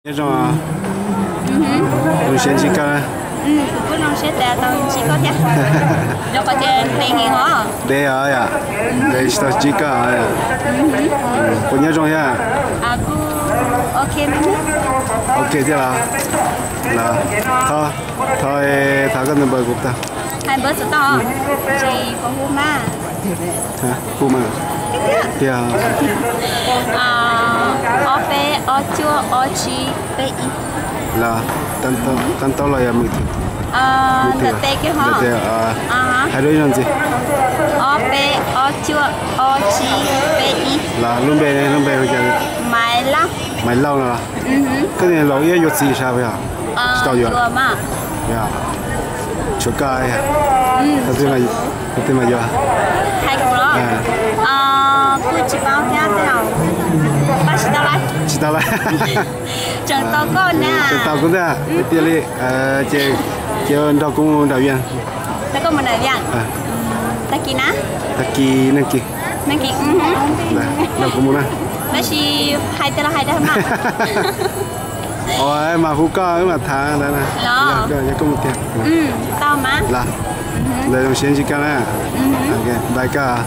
Nyob zoo, zoo siab ntsib koj. Kuv kuj zoo siab tias tau ntsib koj thiab. Rau qhov tias ntev heev os. Ntev os yom, ntev tsis tau ntsib koj. Puas nyob zoo thiab? Kuv ok, ok thiab los? Los, thov, thov, thov koj tus npawb kuv tau. Hais npawb tau, tsis pom hu mas. Hu mas. Tiag. Ob peb ob cuaj ob tsib peb ib. Los, tab tau los yog mws thiab? Ntawm tes kiag hov. Hais dua ib zaug ntxiv. Ob peb ob cuaj ob tsib peb ib. Los lub npe, lub npe hu cas? Maiv Lauj. Maiv Lauj no los? Koj niag laus iab yuav txiv sas puas yog? Tsis tau yuav. Yog, tshuav koj, koj twb mas yuav. Hais kuv los? Kuj tsis paub thiab, tsis tau lawm. Tsis tau lawm. Tseem tau koj na. Tseem tau kuv thiab, tiag li. Ces, ces nrog kuv mus nram Vias. Nrog koj mus nram Vias. Tag kis na. Tag kis, nag kis. Nag kis. Nrog kuv mus na. Tab sis hais tias los hais dag mas. Ua mas hu koj wb mam tham ntawd na. Los, yog koj mus tiag. Tau mas. Los, ntawd zoo siab ntsib koj na. Bye koj.